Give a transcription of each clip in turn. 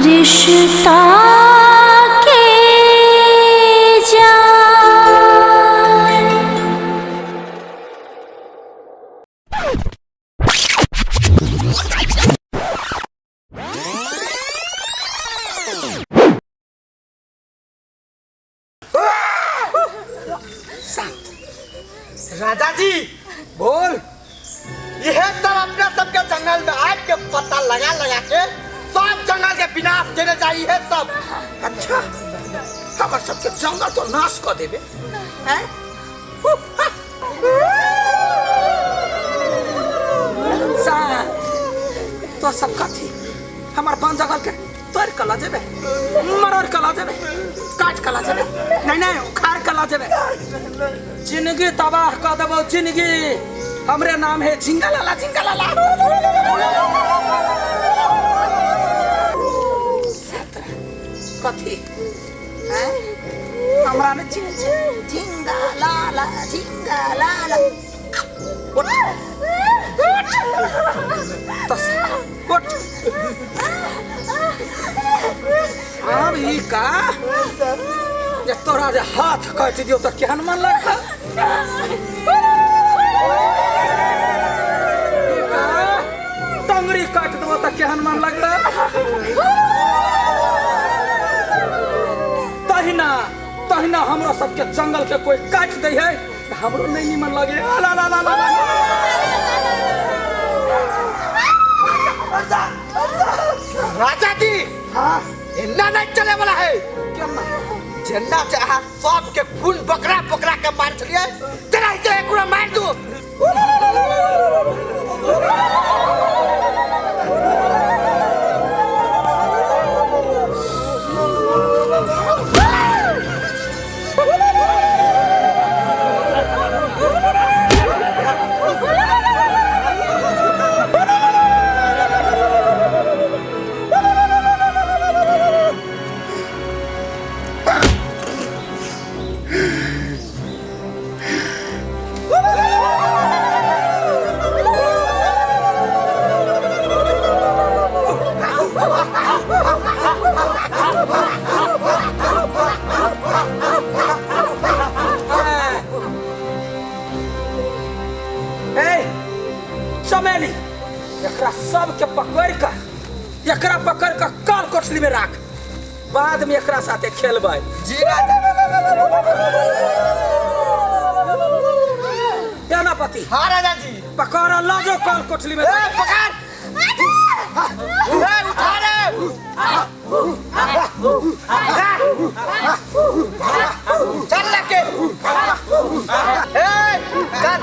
रिश्ता के जान। राजा जी बोल। यह सब अपना सबके जंगल में आग के पता लगा लगा के सब जंगल के विनाश देने चाहिए सब। अच्छा, हमर सबके जंगल तो नाश कर देबे हैं? तो सब कथी हमर वन जंगल के तोड़ के ल जेबे, मरोड़ के ल जेबे, काट के ल जेबे, नहीं नहीं उखाड़ के ल जेबे, जिंदगी तबाह कर देबो जिंदगी। हमरे नाम है झिंगा लाला, झिंगा लाला। कथी हैं? हमरा में चिन्ह छै झिंगा लाला, झिंगा लाला। उठ, उठ, तस, उठ। आब ई का जे तोरा जे हाथ काटि दियौ तऽ केहन मन लगतौ? ई का टंगरी काटि देबौ तऽ केहन मन लगतौ? तहिना तहिना हमरो सबके जंगल के कोई काटि दै है तऽ हमरो नहीं निमन लगे। ला ला ला ला ला। राजा जी हाँ इतना नहीं चले वाला है। केना? जेना चाहा सबके खून बकरा बकरा के मार छलिए तेना ही एकरा मार दू। ए, चमेली, एकरा सबके पकड़ के, एकरा पकड़ के काल कोठली में राख, बाद में एकरा साथे खेलबै। जी राजा। सेनापति। हाँ राजा जी। पकड़ ला जो काल कोठली में। ए, पकड़। ए, उठा रे। चल लेके। ए, चल।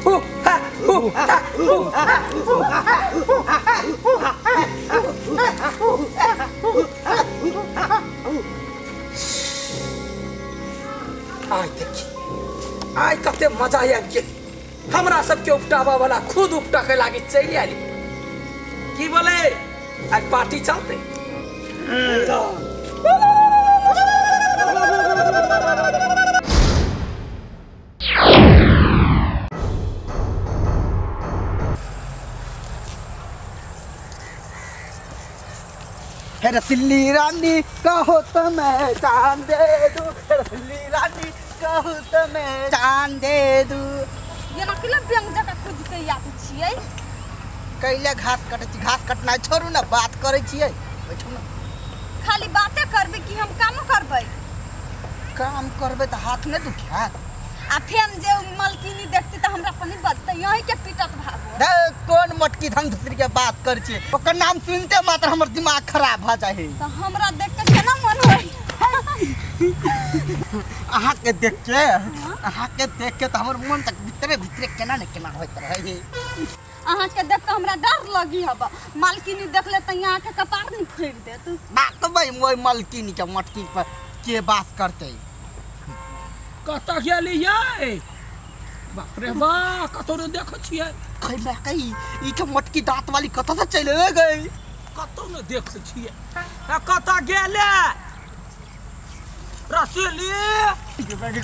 हु, हा, हु, हा, हु, हा। आइ देखी, आइ कते मजा आबि गेल। हमरा सबके उपटाबऽ वाला खुद उपटा के लागी चलि आयल। की बोले, आइ पार्टी चलते। हे रसली रानी कहो तो मैं चांद दे दूं, हे रसली रानी कहो तो मैं चांद दे दूं। ये ना किला व्यंग जका खुद के याद छियै। कैला घास कटै छी? घास कटनाइ छोड़ू ना, बात करै छियै। बैठू ना। खाली बाते करबै कि हम कामो करबै? काम करबै तऽ हाथ नहि दुखायत? आ फेन जे मलकिनी देखतै तऽ हमरा पर नहि बजतै, यहीं के पीटत भागो। रे, कोन मोटकी धन धुसरी के बात करै छियै? ओकर नाम सुनते मात्र हमर दिमाग खराब भऽ जाइ है। तऽ हमरा देख के केना मन होइ? अहाँके देख के, अहाँके देख के तऽ हमर मन तक भीतरे भीतरे केना ने केना होइत रहै। अहाँके देख के हमरा डर लगी हब, मालकिनी देख ले तऽ यहाँ के कपार नहीं फोड़ि देत। बात भाई ओहि मलकिनी के मटकी पर के बात करतै? कतऽ गेली यै? बाप रे बा, कतौ ने देखै छियै। खैला कई ई के मोटकी दांत वाली कतऽ से चलि एलै गई? कतौ ने देखै छियै। आ कतऽ गेलै रसीली?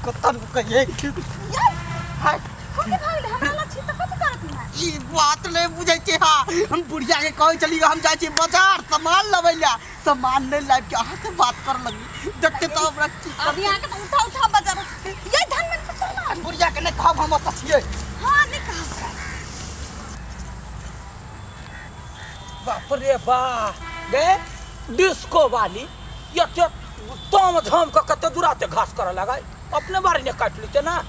कतऽ कहियै? हाय, कथी भऽ गेलै? हमरा लग छी तऽ कथी करत है? ई बात नहीं बुझै छी। हाँ, हम बुढ़िया के कहै छली हम जाइ छी बाजार सामान लबै ला, सामान नहीं लाबि के अहाँ से बात कर लगी, देखते तो हमरा की अभी यहाँ के तो उठा उठा बाजार ये धन में से चला। बुढ़िया के नहीं कहब हम ओतऽ छियै। हाँ नहीं कहब। बाप रे बा गे डिस्को वाली ये तम झाम के कते दूराते घास करे लगा, अपने बारी ने काट लेते ना।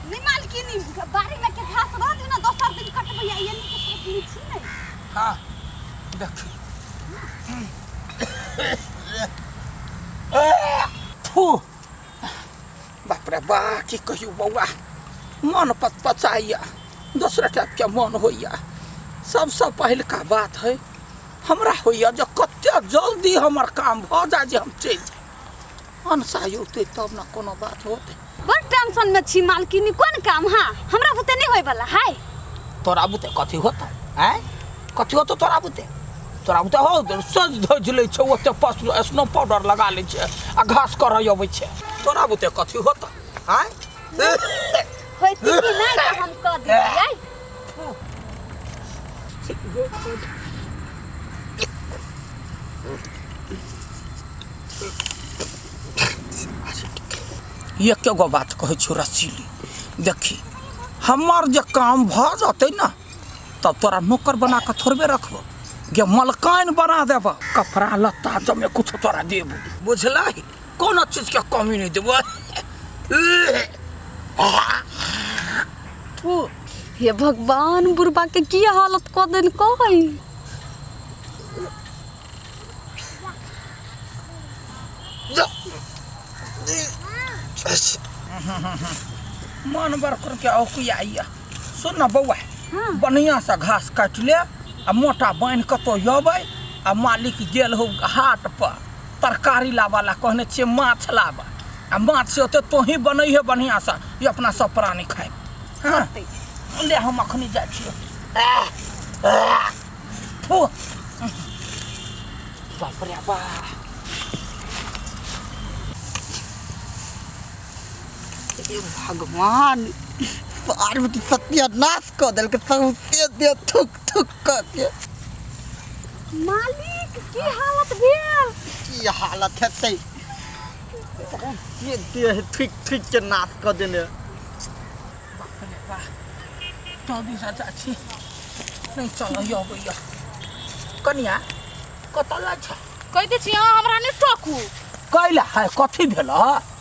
नहीं मालकिनी बारी में के घास रह दी ना, दोसर दिन कटबै ये नहीं के काट ली छी नहीं। हां देख थू बाप रे बा की कहियो बौआ, मन पचपचाइया, दोसरा टाइप के मन होइया। सबसे पहिलका बात है हमरा होइया जे कते जल्दी हमर काम भ जाय जे हम चलि जाय, अनसाई औतै तब ना कोनो बात होतै। बड़ टेंशन में छी मालकिनी, कोन काम? हाँ हमरा बुते नहीं होय वाला है। तोरा बुते कथी होतै? आँय कथी होतौ तोरा बुते? तोरा बुते हो सज धज लै छै, ओते पशु स्नो पाउडर लगा लै छै आ घास करऽ अबै छै, तोरा बुते कथी होतौ? आँय होइती कि नहीं तऽ हम कऽ दियै। एक गो बात कहै छियौ रसीली, देखी हमर जे काम भऽ जेतै ने तब तोरा नौकर बना कऽ थोड़बे रखबो, गे मलकाइन बना देबो, कपड़ा लत्ता जमे कुछ तोरा देबो, बुझलही? कोनो चीजके कमी नहि देबो। हे भगवान, बुढ़बा के की हालत कऽ देलकै। मन बर करके औकियाइया। सुन ना बौआ, बढ़िया से घास काटि ले आ मोटा बान्हि कतौ अबै आ मालिक गेल हो हाट पर तरकारी लाबऽ ला, कहने छियै माछ लाबऽ, आ माछ से ओते तोही बनैहे बढ़िया से, ई अपना सब प्राणी खाय। हाँ ले हम अखनी जाइ छियै। बाप रे बा, हे भगवान, पार्वती सत्यानाश कऽ देलकै सौंसे देह थुक थुक कऽ के। मालिक की हालत भेल? की हालत हेतै, सौंसे देह थुक थुक के नाश कऽ देने। बाप रे बा, जल्दी से चाची नहीं चल अबैया। कनिया कतऽ जाइ छ? कहि दै छी अहाँ हमरा नहि टोकू। कैला है कथी भेल?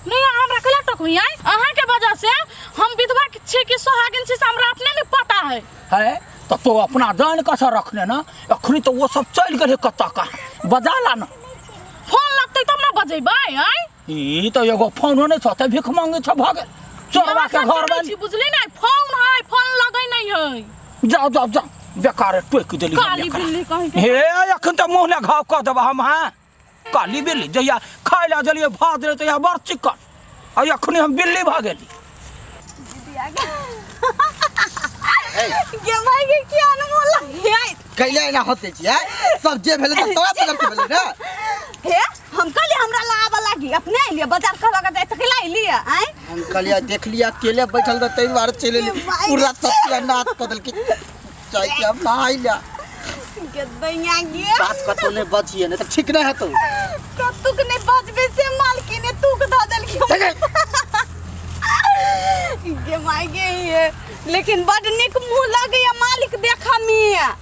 नहीं हमरा कैला टोकू? अहाँ के वजह से हम विधवा छी कि सोहागिन छी से हमरा अपने नहीं पता है। है तो तो अपना जान कऽ रखने ना, अखनी तो वो सब चलि गेलै कतऽ कहाँ, बजा ला ना। फोन लगतै तब ना बजेबै। आँय ई तो एगो फोनो नहि छौ तऽ भीख मांगै छौ भऽ गेल चोरबा के घर वाली, बुझली नहीं? फोन है, फोन लगै नहीं है। जाओ जाओ जाओ, बेकार टोकि देली काली बिल्ली कहीं के। हे अखन तऽ मुँह ने घाव कऽ देबऽ हम। हाँ काली बिल्ली जहिया खाय लए देलियै भात देलियै तहिया बड़ चिक्कन, आ अखनी हम बिल्ली भऽ गेली। गे भाई के की अनमोल लगे कैले एना होते छी? सब जे भेलै तऽ तोरा पर भेलै ने। हे हम कहलिए हमरा लाबऽ लागी, अपने अइलिए बाजार कहलक जाय तऽ कैला अइलिए? आँय हम कहलिए देख लिया अकेले बैठल रह ताहि दुआरे चलि एलियै, पूरा सत्यानाश कऽ देलकै। जाइ छी हम नहाय लए। गे दैया गे, बात कतौ नहि बजियै नहि तऽ ठीक नहि हेतौ। कतुक नहि बजबै से मालकिने तुक धऽ देलकै। गे माय गे, ये लेकिन बड नीक मुँह लगैया मालिक देखऽ में।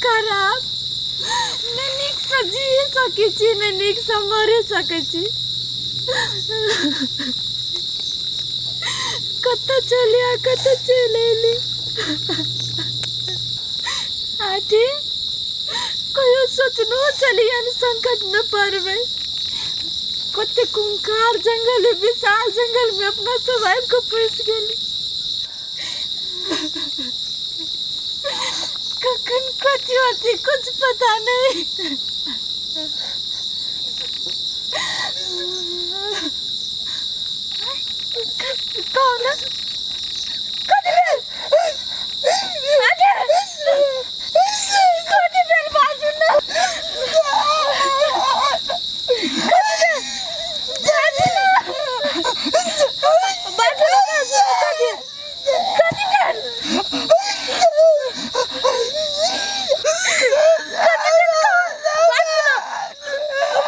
खराब ने नीकसँ जी सकै छी ने नीकसँ मरि सकै छी। कतऽ चलि आ कतऽ चलि अयली। आठी कहियो सोचनो छलियन संकटमे पड़बै। कते कुंखार जंगल है, विशाल जंगल में अपना सब आबि कऽ फँसि गेली। कखन कथी होती कुछ पता नहीं। कौन कथी भेल? अरे कथी भेल बाजू ना। बाजू ना बाजू ना बाजू ना कथी कथी भेल कथी भेल बाजू ना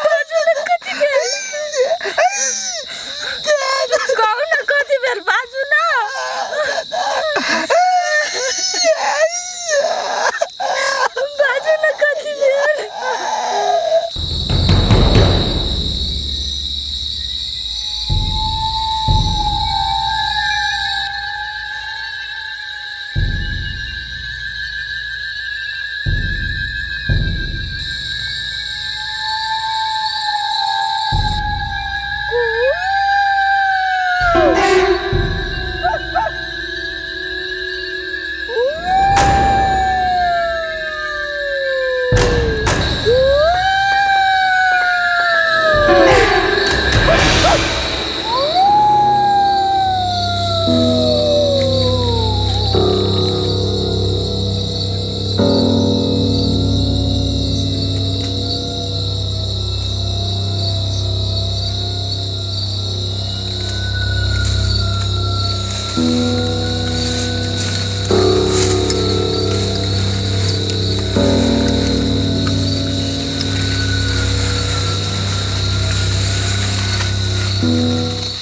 बाजू ना कथी भेल कहू ना कथी भेल बाजू ना बाजू ना कथी भेल।